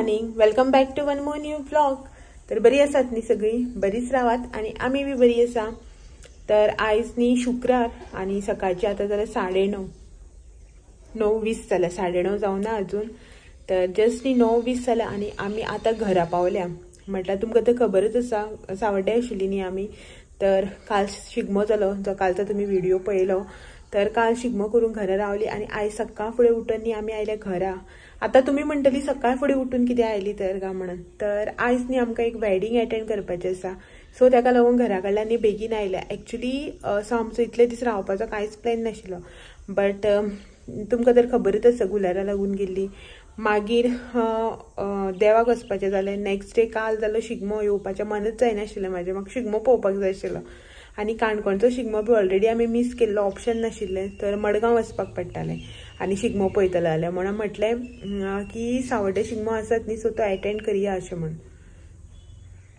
Morning, welcome back to one more new vlog. तर बरी आसात न्ही सगळी, बरीच रावात आनी आमी बी बरी आसा। तर आयज न्ही शुक्रार आनी सकाळची आतां जाल्यार 9:30, 9:20 जाल्या, 9:30 जावना अजून। तर जस्ट न्ही 9:20 जाल्या आनी आमी आतां घरा पावल्या। म्हटल्यार तुमकां तर खबरच आसा, सावड्डे आशिल्ली न्ही आमी। तर काल शिगमो जालो, जो कालचो तुमी व्हिडिओ पळयलो। तर काल शिगमो करून घरा रावली आनी आयज सकाळ फुडें उठून न्ही आमी आयल्या घरा। आतां तुमी म्हणटली सकाळ फुडें उठून कितें आयली तर काय म्हणून। तर आयज न्ही आमकां एक वेडिंग एटेंड करपाचें आसा, सो ताका लागून घरा कडल्यान न्ही बेगीन आयल्या। एक्चुली असो आमचो इतले दीस रावपाचो कांयच प्लॅन नाशिल्लो, बट तुमकां तर खबरच आसा गुलारा लागून गेल्ली। मागीर देवाक वचपाचें जालें। नेक्स्ट डे काल जालो शिगमो, येवपाचें मनच जायनाशिल्लें म्हाजें, म्हाका शिगमो पळोवपाक जाय आशिल्लो। आनी काणकोणचो शिगमो बी ऑलरेडी आमी मीस केल्लो, ऑप्शन नाशिल्लें, तर मडगांव वचपाक पडटालें आनी शिगमो पळयतलो जाल्यार। म्हणून म्हटलें की सावड्डे शिगमो आसात न्ही, सो तो एटेंड करया अशें म्हूण,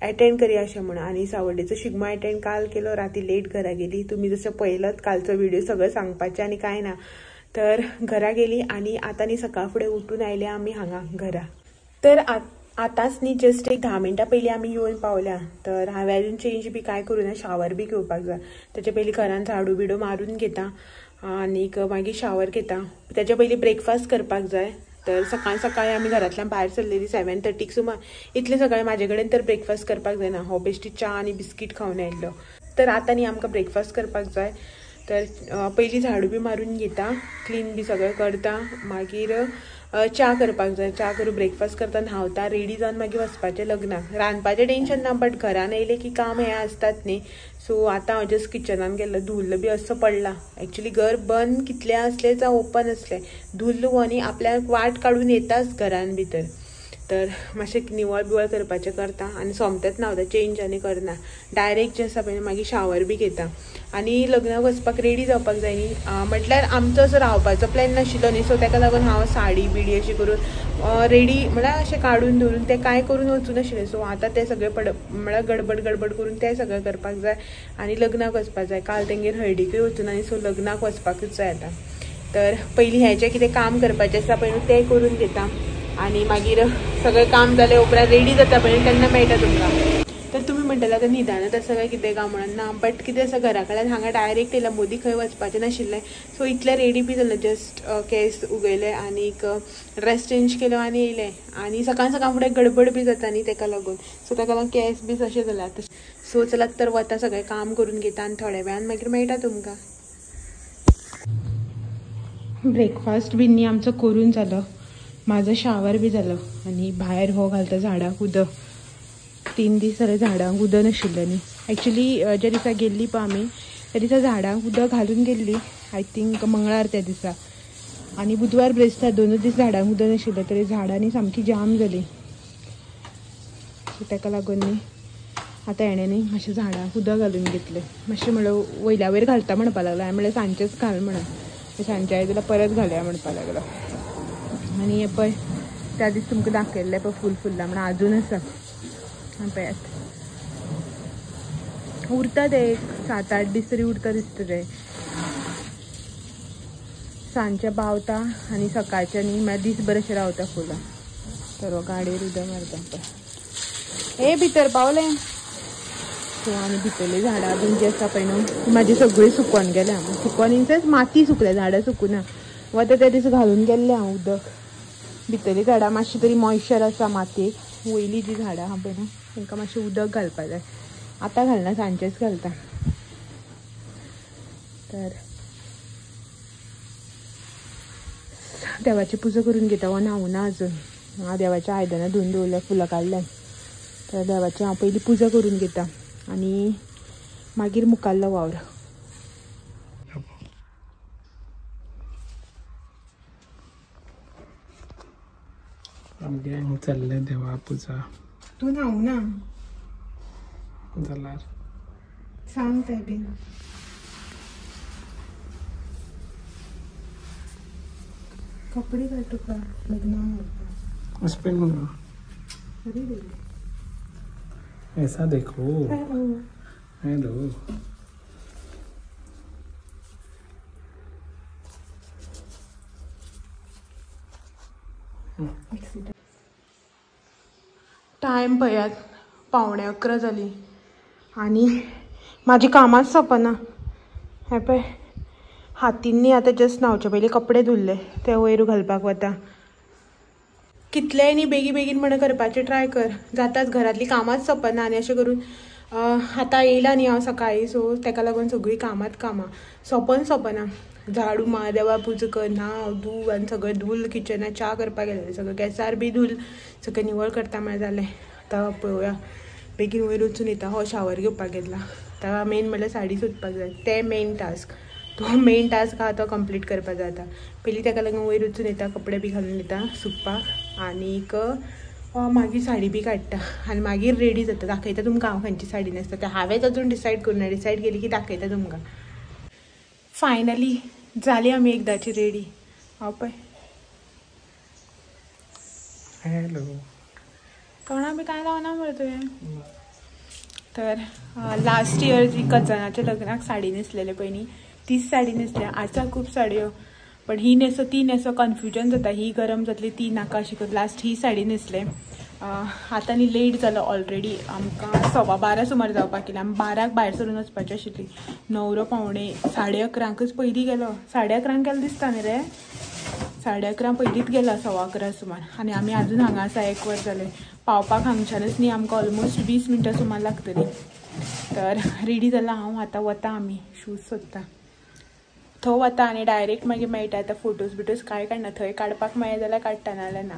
एटेंड करया अशें म्हूण। आनी सावड्डेचो शिगमो एटेंड काल केलो, राती लेट घरा गेली। तुमी जशें पळयलात कालचो व्हिडिओ, सगळें सांगपाचें आनी कांय ना। तर घरा गेली आनी आतां न्ही सकाळ फुडें उठून आयल्या आमी हांगा घरा। तर आतांच न्ही जस्ट एक 10 मिनटां पयलीं आमी येवन पावल्या। तर हांवें अजून चेंज बी कांय करूं ना, शावर बी घेवपाक जाय। ताचे पयलीं घरान झाडू बिडू मारून घेता आनीक मागीर शावर घेता। ताचे पयलीं ब्रेकफास्ट करपाक जाय। तर सकाळ सकाळी आमी घरांतल्यान भायर सरलेली 7:30 सुमार। इतले सकाळी म्हाजे कडेन तर ब्रेकफास्ट करपाक जायना, हो बेश्टी च्या आनी बिस्कीट खावन आयिल्लो। तर आतां न्ही आमकां ब्रेकफास्ट करपाक जाय। तर पयलीं झाडू बी मारून घेता, क्लीन बी सगळें करता, मागीर च्या करपाक जाय। च्या करून ब्रेकफास्ट करता, न्हांवता, रेडी जावन मागीर वचपाचें लग्नाक। रांदपाचें टेंशन ना, बट घरान येयलें की काम हें आसतात न्ही। सो आतां हांव जस्ट किचनान गेल्लो, धुल्ल बी असो पडला। एक्चुली घर बंद कितलें आसलें जावं ओपन आसलें, धुल्ल हो न्ही आपल्याक वाट काडून येताच घरान भितर। तर मातशें निवळ बिवळ करपाचें करता आनी सोमतेंच न्हांवता, चेंज आनी करना, डायरेक्ट जे आसा पळय मागीर शावर बी घेता आनी लग्नाक वचपाक रेडी जावपाक जाय न्ही। म्हटल्यार आमचो असो रावपाचो प्लॅन नाशिल्लो न्ही, सो ताका लागून हांव साडी बिडी अशी करून रेडी म्हळ्यार अशें काडून दवरून तें कांय करून वचूं नाशिल्लें। सो आतां तें सगळें पड म्हळ्यार गडबड गडबड करून तें सगळें करपाक जाय आनी लग्नाक वचपाक जाय। काल तेंगेर हळदीकूय वचूना न्ही, सो लग्नाक वचपाकूच जाय आतां। तर पयलीं हें जें कितें काम करपाचें आसा पळय तें करून घेता आनी मागीर सगळें काम जालें उपरांत रेडी जाता पळय तेन्ना मेळटा तुमकां। तर तुमी म्हणटले आतां न्हिदानच आसा काय कितें काय म्हणून, ना, बट कितें आसा घरा कडल्यान हांगा डायरेक्ट येयला, मोदी खंय वचपाचें नाशिल्लें। सो इतलें रेडी बी जालें, जस्ट केंस उगयले आनीक ड्रेस चेंज केलो आनी येयलें। आनी सकाळ सकाळ फुडें गडबड बी जाता न्ही ताका लागून, सो ताका लागून केंस बी अशें जालें आतां। सो चलात तर वता, सगळें काम करून घेता आनी थोड्या वेळान मागीर मेळटा तुमकां। ब्रेकफास्ट बी न्ही आमचो करून जालो, म्हाजो शावर बी जालो आनी भायर हो घालता झाडांक उदक। 3 दीस जाले झाडांक उदक नाशिल्लें न्ही। एक्चुली ज्या दिसा गेल्ली पळय आमी त्या दिसा झाडांक उदक घालून गेल्ली, I think मंगळार त्या दिसा, आनी बुधवार ब्रेस्तार, 2 दीस झाडांक उदक नाशिल्लें। तरी झाडां न्ही सामकी जाम जाली, सो ताका लागून न्ही आतां हेणें न्ही मातशें झाडांक उदक घालून घेतलें। मातशें म्हणल्यार वयल्या वयर घालता म्हणपाक लागलो, हांवें म्हणलें सांजचेंच घाल म्हणून, सांजचें आयज जाल्यार परत घालया म्हणपाक लागलो। आनी हें पळय त्या दीस तुमकां दाखयल्लें पळय फूल फुल्लां म्हणून आजून आसा पळयात, उरता ते एक 7-8 दीस तरी उरता दिसता ते। सांजचे पावता आनी सकाळचें न्ही म्हळ्यार दीसभर अशें रावता फुलां। तर गाडयेर उदक मारता पळय, हे भितर पावलें। सो आनी भितरलीं झाडां बीन जी आसा पळय न्हू ती म्हाजी सगळीं सुकोन गेल्या, सुकोन इन सेन्स माती सुकल्या, झाडां सुकुना। वता त्या दीस घालून गेल्लें हांव उदक। भितरलीं झाडां मातशी तरी मॉइश्चर आसा मातयेक, वयलीं जीं झाडां आहा पळय न्हू तांकां मातशें उदक घालपाक जाय। आतां घालना, सांजचेंच घालता। तर देवाची पुजा करून घेता, हो न्हावना अजून, हांव देवाच्या आयदनां धुवन दवरल्या, फुलां काडल्या। तर देवाची हांव पयलीं पुजा करून घेता आनी मागीर मुखाल्लो वावर। आमगे चल्ले देवा पुजा, तूं न्हावना जाल्यार सांग तें बीन। कपडे घाल तुका लग्नाक। उस पे ऐसा देखो, हेलो टायम पळयात 10:45 जाली आनी म्हाजी कामांच सोंपना. हें पळय हातींनी आतां जस्ट न्हांवचे पयलीं कपडे धुल्ले ते वयर घालपाक वता. कितलेंय न्ही बेगी बेगीन म्हण करपाचें ट्राय कर जाताच, घरांतली कामांच सोंपना. आनी अशें करून आतां येयला न्ही हांव सकाळीं, सो तेका लागून सगळीं कामांत कामां सोंपन सोंपना. झाडू मार, देवा पुजा कर, न्हांव धूव आनी सगळें धूल किचनात च्या करपाक गेलें सगळें गॅसार बी धूल सगळें निवळ करता म्हळ्यार जालें. आतां पळोवया बेगीन वयर वचून येता. हो शावर घेवपाक घेतला. आतां मेन म्हणल्यार साडी सोदपाक जाय, तें मेन टास्क, तो मेन टास्क आहा तो कंप्लीट करपाक जाय. आतां पयलीं तेका लागून वयर वचून येता, कपडे बी घालून येता सुकपाक आनीक मागीर साडी बी काडटा आनी मागीर रेडी जाता. दाखयता तुमकां हांव खंयची साडी न्हेसता तें, हांवेंच अजून डिसायड करूं ना, डिसायड केली की दाखयता तुमकां. फायनली जाली आमी एकदाची रेडी. हांव पळय हॅलो तोंडा बी कांय लावना मरे तुवें. तर लास्ट इयर जी कजनाच्या लग्नाक साडी न्हेसलेले पळय न्ही तीच साडी न्हेसल्या. आसा खूब साडयो पण ही न्हेसो ती न्हेसो कन्फ्युजन जाता, ही गरम जातली ती नाका अशें करून लास्ट ही साडी न्हेसले. आतां न्ही लेट जालो ऑलरेडी, आमकां 12:15 सुमार जावपाक केली. आमी 12 भायर सरून वचपाची आशिल्ली. न्हवरो 10:45 पयलीं गेलो, 11:30 गेलो दिसता न्ही रे, 11:30 पयलींच गेला, 11:15 सुमार. आनी आमी आजून हांगा आसा, 1 वर जालें पावपाक. हांगच्यानच न्ही आमकां ऑलमोस्ट 20 मिनटां सुमार लागतली. तर रेडी जाला हांव, आतां वता आमी शूज सोदता थंय वता आनी डायरेक्ट मागीर मेळटा. आतां फोटोज बिटोज कांय काडना, थंय काडपाक मेळ्ळें जाल्यार काडटा, नाजाल्यार ना.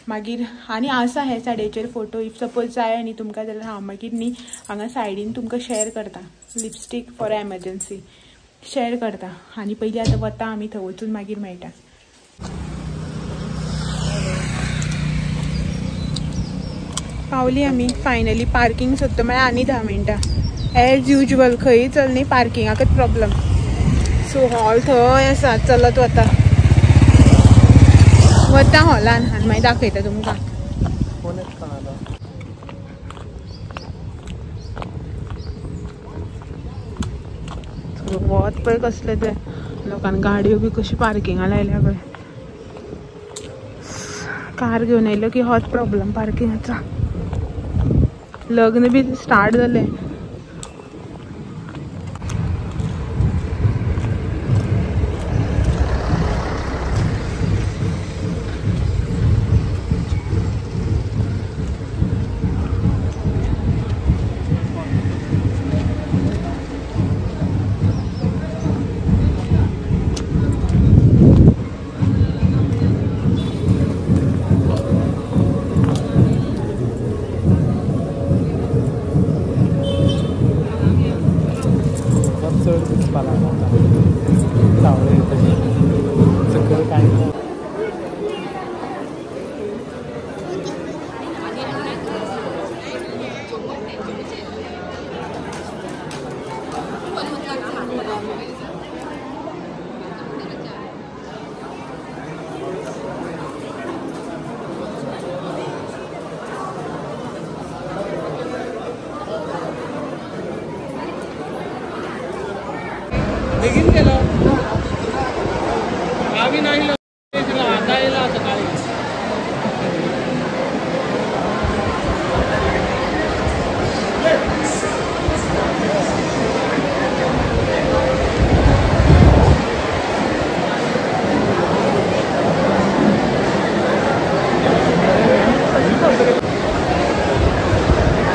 मागीर आनी आसा हे साडयेचेर फोटो, if suppose जाय न्ही तुमकां जाल्यार हांव मागीर न्ही हांगा सायडीन तुमकां शेअर करता, लिपस्टीक फॉर एमर्जन्सी शेअर करता. आनी पयलीं आतां वता आमी थंय वचून मागीर मेळटा. पावली आमी फायनली. पार्किंग सोदता म्हळ्यार आनी 10 मिनटां एज युजल खंय चल न्ही पार्किंगाकच प्रॉब्लम. सो हॉल थंय आसा, चलत वता वता हॉलान आनी मागीर दाखयता तुमकां. वत पळय कसलें तें, लोकांनी गाडयो बी कशी पार्किंगा लायल्या पळय. कार घेवन येयलो की होच प्रॉब्लम पार्किंगाचो. लग्न बी स्टार्ट जालें. बेगीन गेलो आम्ही नाही आता येला सकाळी.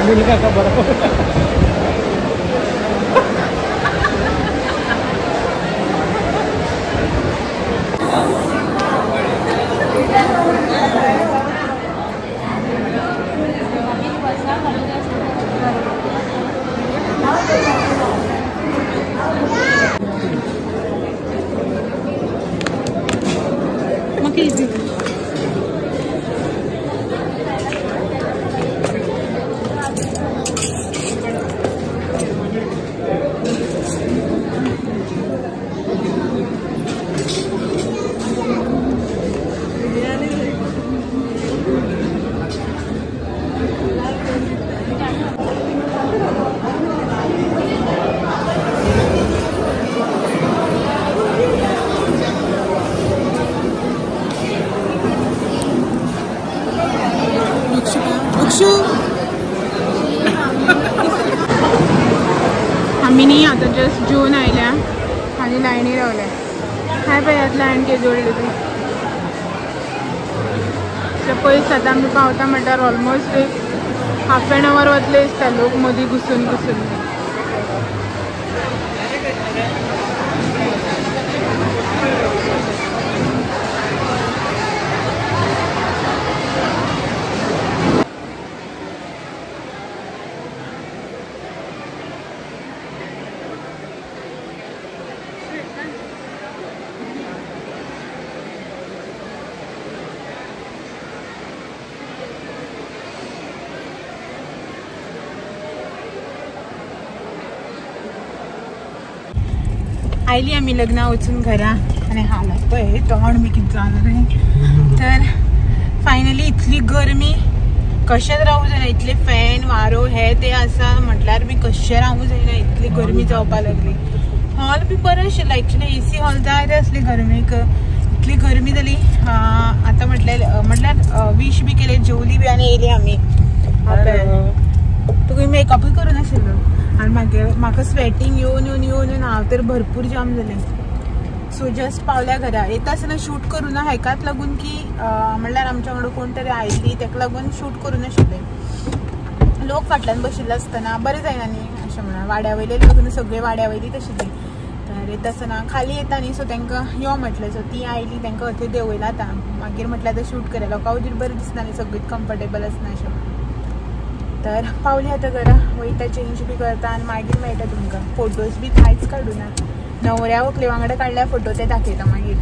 मुलगा का बरोबर जेवन आयल्या आनी लायनी रावल्या. हाय पळयात लायन के जोडली ती. पयस आतां आमी पावता म्हणल्यार ऑलमोस्ट एक हाफ एन our वतले दिसता लोक मदीं घुसून घुसून. आयली आमी लग्ना वचून घरा आनी हालत पळय तोंड बी कितें जालां रे. तर फायनली इतली गरमी कशेंच रावूं जायना, इतले फॅन वारो हे ते आसा म्हटल्यार बी कशें रावूं जायना, इतली गरमी जावपाक लागली. हॉल बी बरें आशिल्लो एक्चुली, एसी हॉल जाय रे आसली गरमेक, इतली गरमी जाली. आतां म्हटल्यार वीश बी केले, जेवली बी आनी येयली आमी. तुका मेकअपूय करूं नाशिल्लो आनी मागीर म्हाका स्वेटींग येवन येवन येवन येवन हांव तर भरपूर जाम जालें. सो जस्ट पावल्या घरा. येता आसतना शूट करूं ना हेकाच लागून की म्हणल्यार आमच्या वांगडा कोण तरी आयली तेका लागून शूट करूं नाशिल्लें. लोक फाटल्यान बशिल्ले आसतना बरें जायना न्ही अशें म्हणून वाड्या वयले लग्न सगळे वाड्या वयलीच आशिल्ली. तर येता आसतना खाली येता न्ही, सो तांकां यो म्हटलें. सो ती आयली, तांकां थंय देंवयला आतां. मागीर म्हटलें आतां शूट करया, लोकां हुजीर बरें दिसना न्ही, सगळींच कम्फर्टेबल आसना अशें. तर पावली आतां घरा, वयता चेंज बी करता आनी मागीर मेळटा तुमकां. फोटोज बी कांयच काडूं ना, न्हवऱ्या व्हंकले वांगडा काडल्या फोटो ते दाखयता मागीर.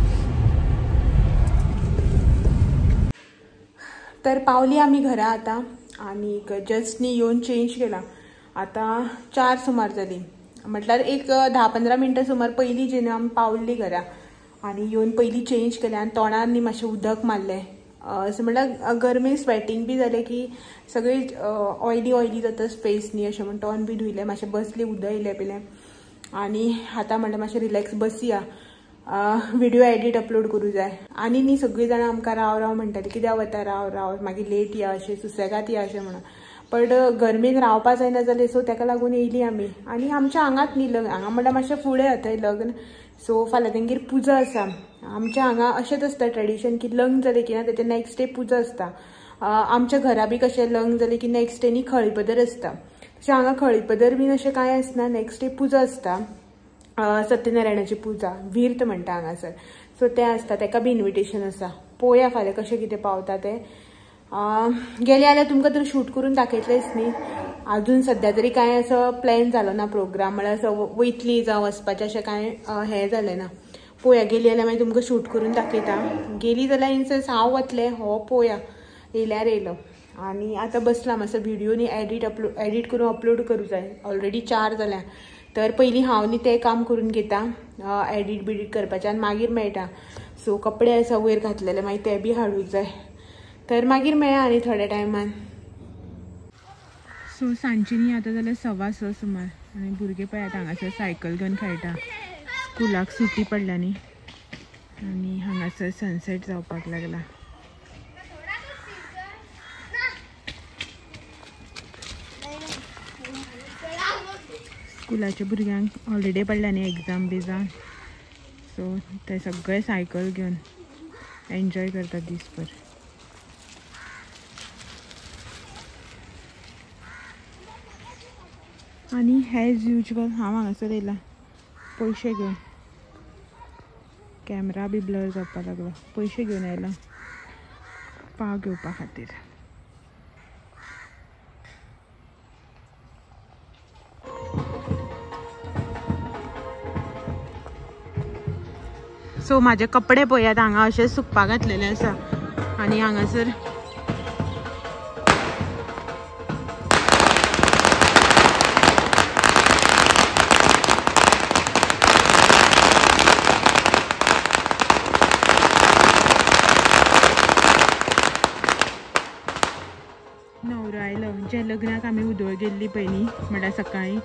तर पावली आमी घरा आतां आनी जस्ट न्ही येवन चेंज केला. आतां 4 सुमार जाली, म्हटल्यार एक 10-15 मिनटां सुमार पयलीं जेन्ना आमी पावली घरा आनी येवन पयलीं चेंज केलें आनी तोंडार न्ही मातशें उदक मारलें. अशें म्हणल्यार गरमे स्वेटींग बी जालें की सगळी ऑयली ऑयली जाता फेस न्ही, अशें म्हण तोंड बी धुयलें, मातशें बसलें, उदक येयलें पिलें आनी आतां म्हणल्यार मातशें रिलॅक्स बसया, व्हिडियो एडिट अपलोड करूं जाय. आनी न्ही सगळीं जाणां आमकां राव राव म्हणटालीं, कित्याक वता राव राव, मागीर लेट या अशें, सुसेगाद या अशें म्हणून. बट गरमेन रावपा जायना जालें, सो तेका लागून येयली आमी. आनी आमच्या हांगाच न्ही लग्न, हांगा म्हणल्यार मातशें फुडें जाता लग्न. सो फाल्यां तेंगेर पुजा आसा. आमच्या हांगा अशेंच आसता ट्रेडिशन की लग्न जालें की ना तेचे नेक्स्ट डे पुजा आसता. आमच्या घरा बी कशें लग्न जालें की नेक्स्ट डे न्ही खळीपदर आसता, तशें हांगा खळीपदर बीन अशें कांय आसना. नेक्स्ट डे पुजा आसता, सत्यनारायणाची पुजा, व्हीर्त म्हणटा हांगासर. सो तें आसता, तेका बी इन्विटेशन आसा. पळोवया फाल्यां कशें कितें पावता तें. गेले जाल्यार तुमकां तर शूट करून दाखयतलेंच न्ही. अजून सद्या तरी कांय असो प्लॅन जालो ना प्रोग्राम, म्हळ्यार असो वयतली जावं वचपाचें अशें कांय हें जालें ना. पळोवया गेली जाल्यार मागीर तुमकां शूट करून दाखयता. गेली जाल्यार इनसेन्स हांव वतलें हो पळोवया, येयल्यार येयलो. आनी आतां बसला मातसो व्हिडियो न्ही एडिट करून अपलोड करूं जाय. ऑलरेडी 4 जाल्या. तर पयलीं हांव न्ही तें काम करून घेता, एडिट बिडीट करपाचें आनी मागीर मेळटा. सो कपडे आसा वयर घातलेले, मागीर ते बी हाडूंक जाय. तर मागीर मेळ्या आनी थोड्या टायमान. सो सांजची न्ही आतां जाल्यार 6:15 सुमार आनी भुरगे पळयात हांगासर सायकल घेवन खेळटा. स्कुलाक सुटी पडल्या न्ही आनी हांगासर सनसेट जावपाक लागला. स्कुलाच्या भुरग्यांक हॉलिडे पडल्या न्ही एग्जाम बी जावन, सो ते सगळे सायकल घेवन एन्जॉय करतात दीसभर. आनी एज युजल हांव हांगासर येयलां पयशे घेवन, कॅमरा बी ब्लर जावपाक लागलो. पयशे घेवन आयला पाव घेवपा खातीर. सो म्हाजे कपडे पळयात हांगा अशे सुकपाक घातलेले आसा आनी हांगासर न्हवरो आयलो. ज्या लग्नाक आमी उदळ गेल्ली पळय न्ही, म्हणल्यार सकाळीं,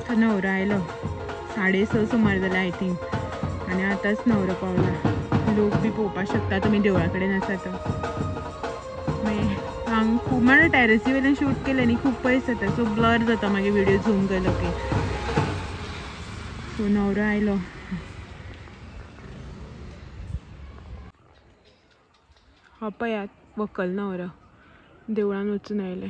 तो न्हवरो आयलो. 6:30 सुमार जालें I think. आनी आतांच न्हवरो पावला. लोक बी पळोवपाक शकता तुमी देवळा कडेन आसा तो. मागीर हांगा खूब म्हणल्यार टॅरसी वयल्यान शूट केलें न्ही, खूब पयस जाता, सो ब्लर जाता मागीर व्हिडियो झूम केलो की. सो न्हवरो आयलो. हो पळयात व्हंकल न्हवरो देवळान वचून आयले.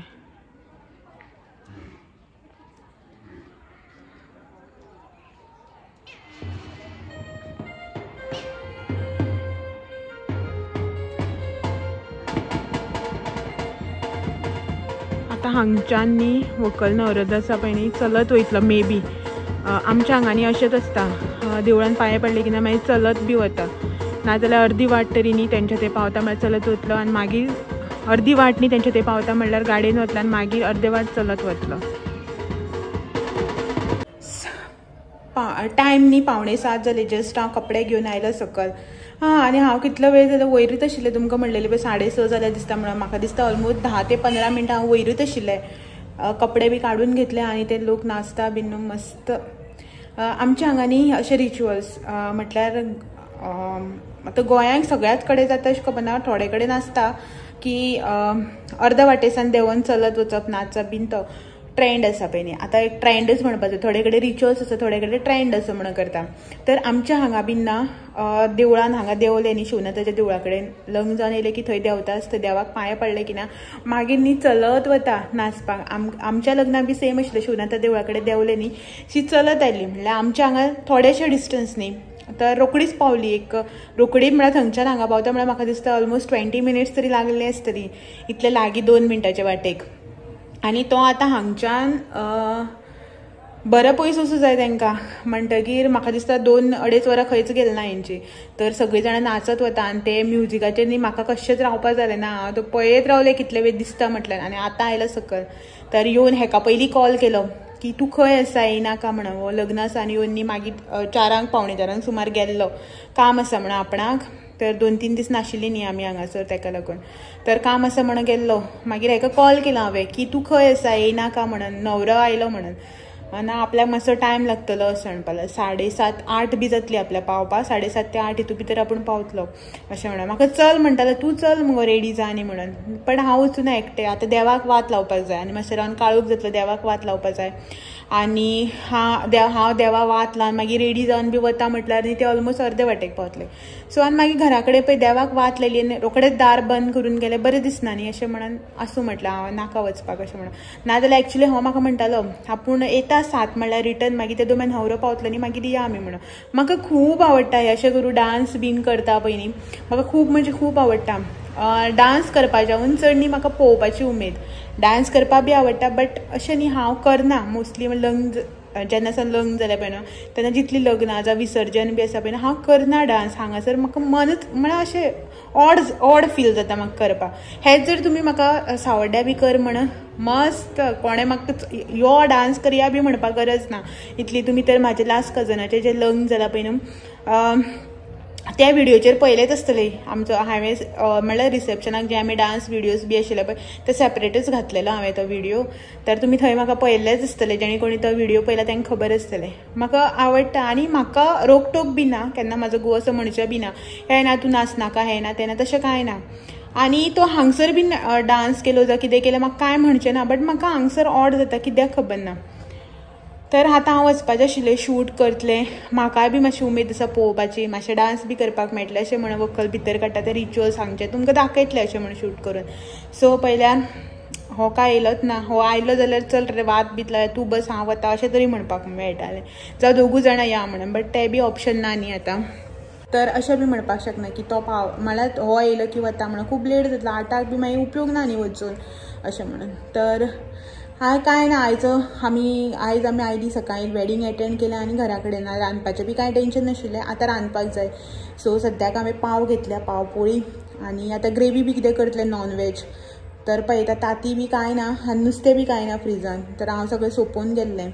आतां हांगच्यान न्ही व्हंकल न्हवरो जो आसा पळय न्ही चलत वयतलो मे बी. आमच्या हांगा न्ही अशेंच आसता, देवळान पांये पडले की ना मागीर चलत बी वता, नाजाल्यार अर्दी वाट तरी न्ही तेंच्या थंय पावता म्हळ्यार चलत वतलो आनी मागीर अर्दी वाट न्ही तेंच्या थंय पावता म्हणल्यार गाडयेन वतलो आनी मागीर अर्दे वाट चलत वतलो. टायम न्ही 6:45 जाले. जस्ट हांव कपडे घेवन आयलो सकल. हां आनी हांव कितलो वेळ जालो वयरूच आशिल्लें. तुमकां म्हणलेलें पळय 6:30 जाल्यार दिसता म्हणून. म्हाका दिसता ऑलमोस्ट 10 ते 15 मिनटां हांव वयरूच आशिल्लें. कपडे बी काडून घेतले आनी ते लोक नाचता बीन न्हू मस्त. आमच्या हांगा न्ही अशे रिच्युअल्स म्हटल्यार आतां गोंयांक सगळ्याच कडेन जाता अशें खबर ना, थोडे कडेन आसता की अर्द वाटेसान देंवन चलत वचप नाचप बीन तो ट्रेंड आसा पळय न्ही. आतां एक ट्रेंडच म्हणपाचो, थोडे कडेन रिच्युअल्स आसा, थोडे कडेन ट्रेंड आसा म्हणून करता. तर आमच्या हांगा बीन ना देवळान हांगा देंवले न्ही शिवनाथाच्या देवळा कडेन लग्न जावन येयले की थंय देंवता आसता, देवाक पांये पडले की ना मागीर न्ही चलत वता नाचपाक. आमच्या लग्नाक बी सेम आशिल्लें, शिवनाथा देवळा कडेन देंवले न्ही शी चलत आयली. म्हणल्यार आमच्या हांगा थोडेशे डिस्टन्स न्ही तर रोकडीच पावली. एक रोकडी म्हळ्यार थंयच्यान हांगा पावता म्हळ्यार म्हाका दिसता ऑलमोस्ट 20 मिनिट्स तरी लागले आसतली, इतले लागीं 2 मिनटाचे वाटेक. आनी तो आतां हांगच्यान बरो पयस वचूं जाय तांकां, म्हणटगीर म्हाका दिसता 2-2.5 वरां खंयच गेले ना हेंची. तर सगळीं जाणां नाचत वता आनी ते म्युजिकाचेर न्ही म्हाका कशेंच रावपा जालें ना. हांव तो पळयत रावलें कितले वेळ दिसता म्हटल्यार. आनी आतां आयलो सकल. तर येवन हेका पयलीं कॉल केलो की तूं खंय आसा येयनाका म्हणून, हो लग्न आसा आनी येवन न्ही मागीर 4:00 3:45 सुमार गेल्लो, काम आसा म्हणून आपणाक. तर 2-3 दीस नाशिल्ली न्ही आमी हांगासर तेका लागून, तर काम आसा म्हणून गेल्लो. मागीर हेका कॉल केलो हांवें की तूं खंय आसा येयनाका म्हणून, न्हवरो आयलो म्हणून. ना आपल्याक मातसो टायम लागतलो अशें म्हणपाक लागलो. 7:30-8 बी जातली आपल्या पावपाक, 7:30 ते 8 हितून भितर आपूण पावतलो अशें म्हणून. म्हाका चल म्हणटालो, तूं चल मुगो रेडी जा न्ही म्हणून, पण हांव वचूना एकटें. आतां देवाक वात लावपाक जाय आनी मातशें रावन काळोख जातलो, देवाक वात लावपाक जाय. आनी हांव देवा वात लावन मागीर रेडी जावन बी वता म्हटल्यार न्ही ते ऑलमोस्ट अर्दे वाटेक पावतले. सो आनी मागीर घरा कडेन पळय देवाक वात लायली आनी रोखडेच दार बंद करून गेलें, बरें दिसना न्ही अशें म्हणून आसूं म्हटलें हांव नाका वचपाक अशें म्हणून. नाजाल्यार एक्चुली हो म्हाका म्हणटालो आपूण येता 7 म्हळ्यार रिटर्न, मागीर ते दोमेन न्हवरो पावतलो न्ही मागीर या आमी म्हणून. म्हाका खूब आवडटा हें अशें करून डांस बीन करता पळय न्ही, म्हाका खूब म्हणजे खूब आवडटा. डांस करपाच्याहून चड न्ही म्हाका पळोवपाची उमेद. डांस करपाक बी आवडटा बट अशें न्ही हांव करना मोस्टली. लग्न जेन्ना सावन लग्न जालें पळय न्हू तेन्ना जितलीं लग्नां जावं विसर्जन बी आसा पळय न्हू हांव करना डांस. हांगासर म्हाका मनच म्हळ्यार अशें ऑड फील जाता म्हाका करपाक. हेंच जर तुमी म्हाका सावड्ड्या बी कर म्हणून मस्त कोणें म्हाका यो डांस करया बी म्हणपाक गरज ना इतली. तुमी तर म्हाजे लास्ट कजनाचें जें लग्न जालां पळय न्हू त्या व्हिडियोचेर पळयलेच आसतले आमचो. हांवें म्हणल्यार रिसेप्शनाक जे आमी डांस व्हिडियोज बी आशिल्ले पळय ते सेपरेटच घातलेलो हांवें तो व्हिडियो, तर तुमी थंय म्हाका पळयल्लेच आसतले. जेणे कोणी तो व्हिडियो पळयला तांकां खबर आसतलें. म्हाका आवडटा आनी म्हाका रोकटोक बी ना, केन्ना म्हाजो घोव असो म्हणचो बी ना हें ना तूं नाचनाका हें ना तें ना, तशें कांय ना. आनी तो हांगसर बीन डांस केलो जावं कितें केलें म्हाका कांय म्हणचें ना, बट म्हाका हांगसर ऑड जाता कित्याक खबर ना. तर आतां हांव वचपाचें आशिल्लें शूट करतलें, म्हाकाय बी मातशी उमेद आसा पळोवपाची, मातशें डांस बी करपाक मेळटलें अशें म्हणून व्हंकल भितर काडटा ते रिच्युअल्स हांगचे तुमकां दाखयतलें अशें म्हणून शूट करून. सो पयल्यान हो काय येयलोच ना, हो आयलो जाल्यार चल रे वात बीत लाय तूं बस हांव वता अशें तरी म्हणपाक मेळटालें, जावं दोगूय जाणां या म्हणून, बट तें बी ऑप्शन ना न्ही आतां. तर अशें बी म्हणपाक शकना की तो पाव म्हळ्यार हो येयलो की वता म्हणून, खूब लेट जातलो 8 बी मागीर उपयोग ना न्ही वचून अशें म्हणून. तर हांवें कांय ना आयज आमी आयली सकाळी वेडींग एटेंड केलें आनी घरा कडेन ना रांदपाचें बी कांय टेंशन नाशिल्लें. आतां रांदपाक जाय सो सद्याक हांवें पाव घेतल्या, पाव पोळी, आनी आतां ग्रेवी बी कितें करतलें नॉन वेज. तर पळयता तांती बी कांय ना आनी नुस्तें बी कांय ना फ्रिजान, तर हांव सगळें सोंपोवन गेल्लें.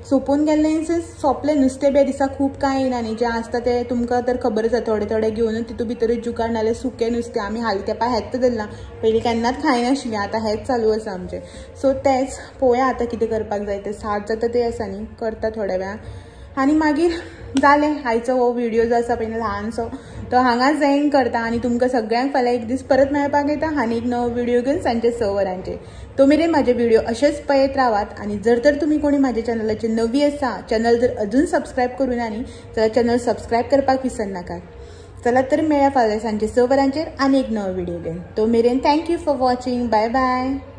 सोंपोवन गेल्लें इन सेन्स सोंपलें नुस्तें बी दिसा खूब कांय येयना न्ही, जें आसता तें तुमकां तर खबर आसा, थोडे थोडे घेवन तितून भितरूच जुगाड, नाल्यार सुकें नुस्तें आमी हालीं तेंपा हेंच धरलां, पयलीं केन्नाच खायनाशिल्लीं, आतां हेंच चालू आसा आमचें. सो तेंच पळोवया आतां कितें करपाक जाय तें, 7 जाता तें आसा न्ही करता थोड्या वेळान आनी मागीर जालें. आयचो हो व्हिडियो जो आसा पळय ल्हानसो तो हांगाच एंड करता आनी तुमकां सगळ्यांक फाल्यां एक दीस परत मेळपाक येता आनी एक नवो व्हिडिओ घेवन सांजचे 6 वरांचेर. तो मेरेन म्हाजे व्हिडिओ अशेच पळयत रावात आनी जर तर तुमी कोणी म्हाज्या चॅनलाचेर नवी आसा, चॅनल जर अजून सबस्क्रायब करूं ना न्ही जाल्यार चॅनल सबस्क्रायब करपाक विसरनाकात. चला तर मेळया फाल्यां सांजचे 6 वरांचेर आनी एक नवो व्हिडिओ घेवन. तो मेरेन thank you for watching. Bye bye.